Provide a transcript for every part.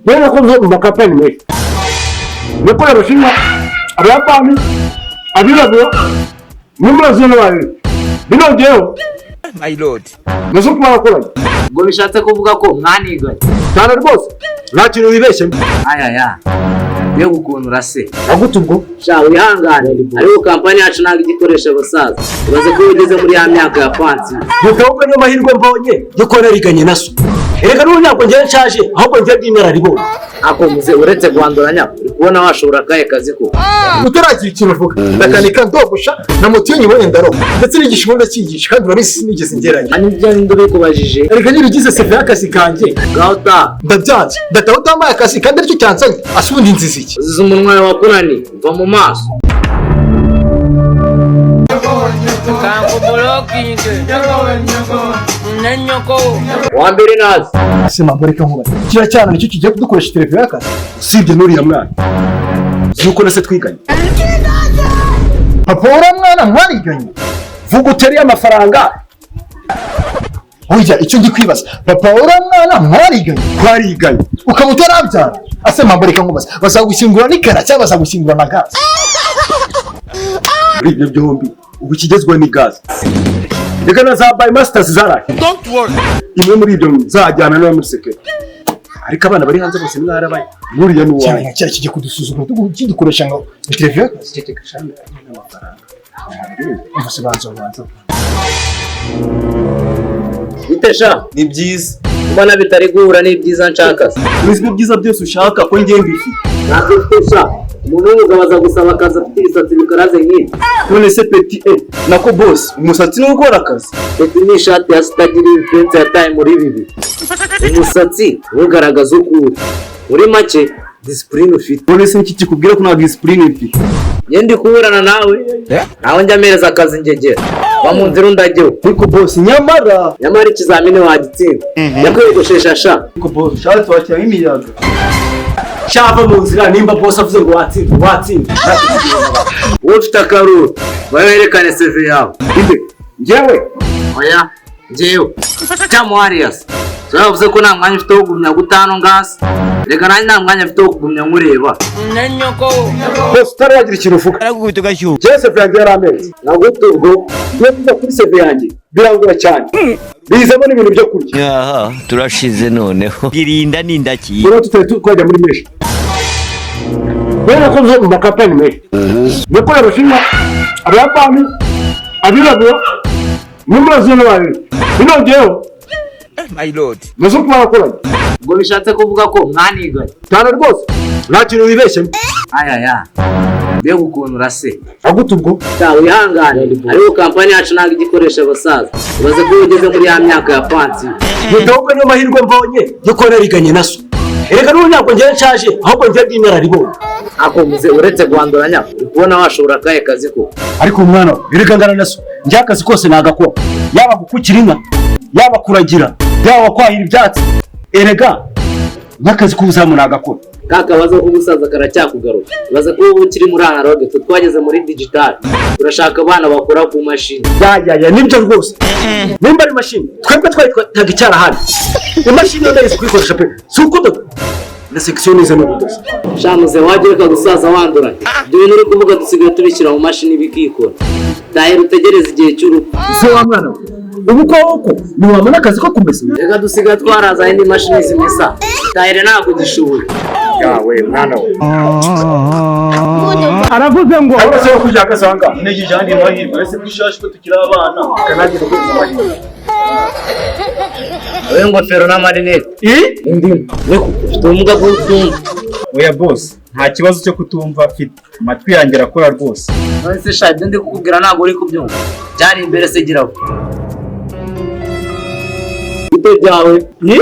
Rero nakoze mu makampani menshi, nakoreye Abashinwa, Abayapani, abirabura, muri Aziya n'abandi binongeyeho. My lord. Nase kuba bakoranye. Ubwo bishatse kuvuga ko mwaniganye? Cyane rwose, nta kintu wibeshyemo. Ayaya, mbega ukuntu urase! Agute ubwo? Sha, wihangane, ariko kampani yacu ntabwo igikoresha abasaza. Ibaze ko ugeze muri ya myaka ya pansiyo. Gusa ahubwo niyo mahirwe mbonye yo kuba nariganye na so. Erega n'ubu ntabwo njyewe nshaje, ahubwo njyewe ndi inararibonye. Ako muze, uretse guhanduranya, uri kubona washobora akahe kazi ko? Utaragira ikintu uvuga, ndakanika, ndogosha, na moto iyo nyibonye ndaroga, ndetse n'igisha ubundi ndacyigisha, kandi urabizi sinigeze ngeranya. Hano ibyo ninde ubikubajije? Erega niba ugize CV y'akazi kanjye. Ngaho taha. Ndabyanze, ndataha utampaye akazi kandi aricyo cyanzanye. Ase ubundi nziza iki? Uzize umunwa wawe wakunaniye, va mu maso. Kankubulokinge nenyoko. Wa mbere nazi. Ese mama, reka nkubaze, kiriya cyana nicyo kigiye kudukoresha interview y'akazi? Usibye n'uriya mwana, uzi yuko na se twiganye. Papa, uriya mwana mwariganye? Vuga uteriye amafaranga. Burya icyo ndi kwibaza, papa, uriya mwana mwariganye? Twariganye. Ukaba utarabyara? Ase mama, reka nkubaze, bazagushyingura n'ikara cyangwa bazagushyingura na gaze? Muri ibyo byombi ubu ikigezweho ni gaze. Reka na za bayi masters zaraye. Imwe muri ibyo nzajyana nawe muri sekere, ariko abana bari hanze bose mwarabaye, n'uriya ni Cyane. uwanjye. Nka kiriya kigiye kudusuzugura kidukoresha ngo interview y'akazi. Ceceka shami, amafaranga. Umva se, banza banza. Bite sha? Ni byiza. Mbona bitari guhura n'ibyiza nshaka se. Uzi ibyo byiza byose ushaka ko njye mbifite? Ntabwo ufite sha. Umuntu w'umugabo aza gusaba akazi afite ibisatsi bikaraze nk'ibi? None se petit, nako boss, umusatsi niwo ukora akazi? Ndetse n'ishati ya sitagira ibipensi yataye muri bibi. Umusatsi ugaragaza uko uri, muri make discipline ufite. None se niki kikubwira ko nta discipline mfite? Njye ndi kuburana nawe, nawe njya ampereza akazi ngegera va mu nzira undageho. Ariko boss, nyamara Nyamara ikizamini wagitsinda, jya kwiyogoshesha sha. Ariko boss, ushatse washyiramo imiyaga. Shava mu nzira, nimba boss avuze ngo watsinda, watsinda. Wowe ufite akaruru, wowe werekane CV yawe. Inde? Njyewe? Oya, njyewe cyangwa wariyasi yavuze ko nta mwanya ufite wo kugumya gutano ngasi. Reka nanjye nta mwanya mfite wo kugumya nkureba. Nenyoko. Boss, utari wagira ikintu uvuga, Aragukubita ugashyuha. njyewe CV yanjye yari amezi. Nagute ubwo? Iyo tuza kuri CV yanjye birangora cyane, bizamo n'ibintu byo kurya. Aha turashize noneho. Girinda n'indakiye. Rero tutari twajya muri menshi. Rero nakoze mu makampani menshi, nakoreye Abashinwa, Abayapani, abirabura, muri Aziya n'abandi binongeyeho. My lord. Nase kuba bakoranye. Ubwo bishatse kuvuga ko mwaniganye? Cyane rwose, nta kintu wibeshyemo. Ayaya, mbega ukuntu urase! Agute ubwo? Sha, wihangane, ariko kampani yacu ntabwo igikoresha abasaza. Ibaze ko ugeze muri ya myaka ya pansiyo. Gusa ahubwo niyo mahirwe mbonye yo kuba nariganye na so. Erega n'ubu ntabwo njyewe nshaje, ahubwo njyewe ndi inararibonye. Ako muze, uretse guhanduranya, uri kubona washobora akahe kazi ko? Ariko umwana we, erega ngana na so, njye akazi kose nagakora, yaba gukukira inka, yaba kuragira, yaba kwahira ibyatsi, erega n'akazi k'ubuzamu nagakora. Ka kabazo k'ubusaza karacyakugaruka. Ibaze ko ubu ukiri muri analogue, twe twageze muri digital, turashaka abana bakora ku mashini. Ya ya ya, nibyo rwose. Nimba ari imashini, twebwe twari twataga icyarahani. Imashini yo ndayizi kuyikoresha pe, si ukudoda na section nize n'ubudozi. Sha muze, wajya ureka gusaza wanduranya. Ibyo bintu uri kuvuga dusigaye tubishyira mu mashini bikikora. Tahera utegereze igihe cy'urupfu. Se wa mwana we, ubu koko ntiwabona akazi ko kumesa? Reka, dusigaye twarazanye indi mashini zimesa. Tahera, ntabwo ugishoboye. Yawe mwana we. Aravuze ngo Uretse ko kujya agasanga. Ntegereje andi mahirwe ese kwishashi ko tukiri abana. Kanagira ukwezi amahirwe. Wowe, ingofero n'amarinete, indimu, niko ufite ubumuga bwo kutumva? Oya boss, nta kibazo cyo kutumva mfite, amatwi yanjye arakora rwose. None se sha, ibyo ndi kukubwira ntabwo uri kubyumva? Byari imbere se, gira vuba. Bite byawe ni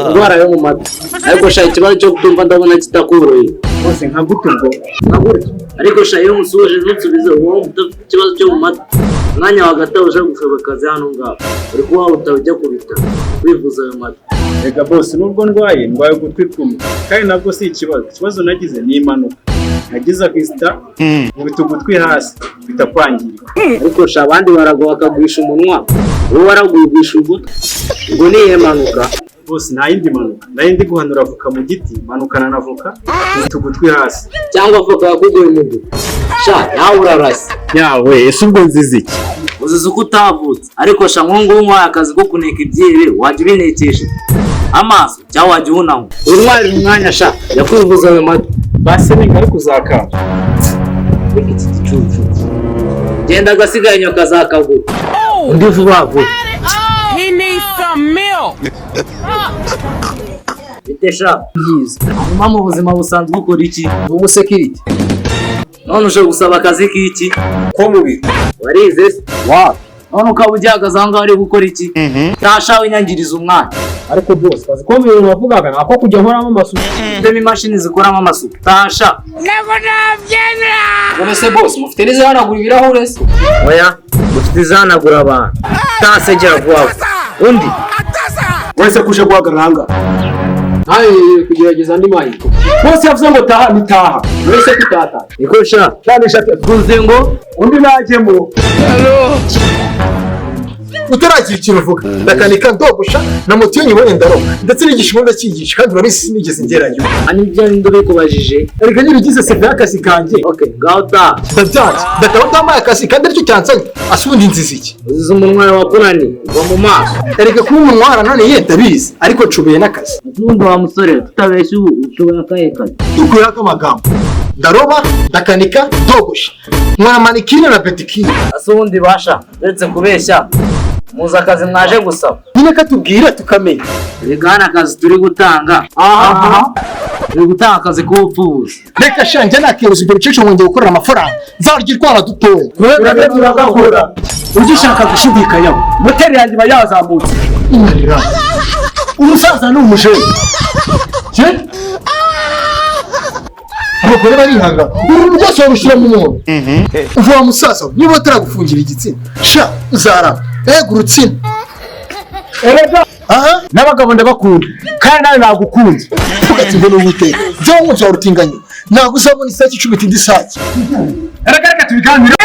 indwara yo mu matwi, ariko sha, ikibazo cyo kutumva ndabona kitakoroheye. Bose, nka gute ubwo? Nka gutya. Ariko sha, iyo musuhuje ntusubize, uwo udafite ikibazo cyo mu matwi, umwanya wa hagati aho uje gusaba akazi hano ngaho uri kuba wawutaba ujya ku bitaro kwivuza ayo matwi. Rega boss, nubwo ndwaye, ndwaye ugutwi kumwe, kandi nabwo si ikibazo. Ikibazo nagize ni impanuka nagize, akisita nkubita ugutwi hasi bita kwangirika. Ariko sha, abandi baragwa bakagwisha umunwa, wowe waragwigwisha ugutwi. Ubwo ni iyihe mpanuka? Bose, nta yindi mpanuka. Nari ndi guhanura avoka mu giti, manukana na avoka, nkubita ugutwi hasi. Cyangwa avoka yakuguye mu gutwi? Sha, nawe urarase. Yawe, ese ubwo nziza iki? Uzize uko utavutse. Ariko sha, nk'ubu ngubu akazi ko kuneka ibyihebe wajya ubinekesha amaso cyangwa wajya uhunama untwarira umwanya? Sha, yakwivuza ayo matwi. Basi ningaruka uzakamba. Reka iki gicucu, genda, agasigaye nyoka azakagura undi vuba vuba. He needs some milk. Bite sha? Byiza. Hanyuma mu buzima busanzwe ukora iki? Ni umusekirite. None uje gusaba akazi k'iki? Ko mu biro. Warize se? Wapi. None ukaba ugihagaze aho ngaho uri gukora iki? Tasha, winyangiriza umwanya. Ariko bose kazi ko mu bintu wavugaga nako kujya nkoramo amasuku. Ufitemo imashini zikoramo amasuku? Tasha. None se bose, mufite n'izihanagura ibirahure se? Oya, dufite izihanagura abantu. Tasegera vuba vuba undi. Wese kuje guhagarara ahangaha? Ntawe kugerageza andi mahirwe. Bose yavuze ngo taha, ni taha. Wese kutata. Niko sha. Cyane ishati. Tuze ngo Undi najyemo. Utaragira ikintu uvuga, ndakanika, ndogosha, na moto iyo nyibonye ndaroga, ndetse n'igishinwa ndacyigisha, kandi urabizi sinigeze ngerayo. Hano ibyo ninde ubikubajije? Erega nyine ugize CV y'akazi kanjye. Okay, ngaho taha. Ndabyanze, ndataha utampaye akazi kandi aricyo cyansanye. Ase ubundi nziza iki? Uzize umunwa wawe wakunaniye, uva mu maso. Erega kuba umunwa warananiye ndabizi, ariko nshoboye n'akazi. Ubundi wa musore, tutabeshya, ubu ushoboye akahe kazi? Dukuyeho amagambo, ndaroba, ndakanika, ndogosha, nkora manicure na pedicure. Ase ubundi basha, uretse kubeshya, muzi akazi mwaje gusaba? Nyine katubwira tukamenya. Reka, hano akazi turi gutanga, turi gutanga akazi k'ubupfubuzi. Reka sha, njya nakibuza ibyo bicece ngo njye gukorera amafaranga, nzarya urwana dutoya. Turabyo turagakora. Ugishaka gushidikanyaho, moteri yanjye iba yazamutse. Inarira. Umusaza ni umujene. Abagore barihanga, uru rwose warushyira mu muntu. Uva wa musaza we, niba bataragufungira igitsina sha, uzarama ega urutsina. Erega Aha. n'abagabo ndabakunda, kandi nawe nagukunze. Tugatsindwa n'Uwiteka, njyewe nkunze wawe urutinganyo, ntabwo uzabona isake icumita indi sake. Erega reka tubiganire.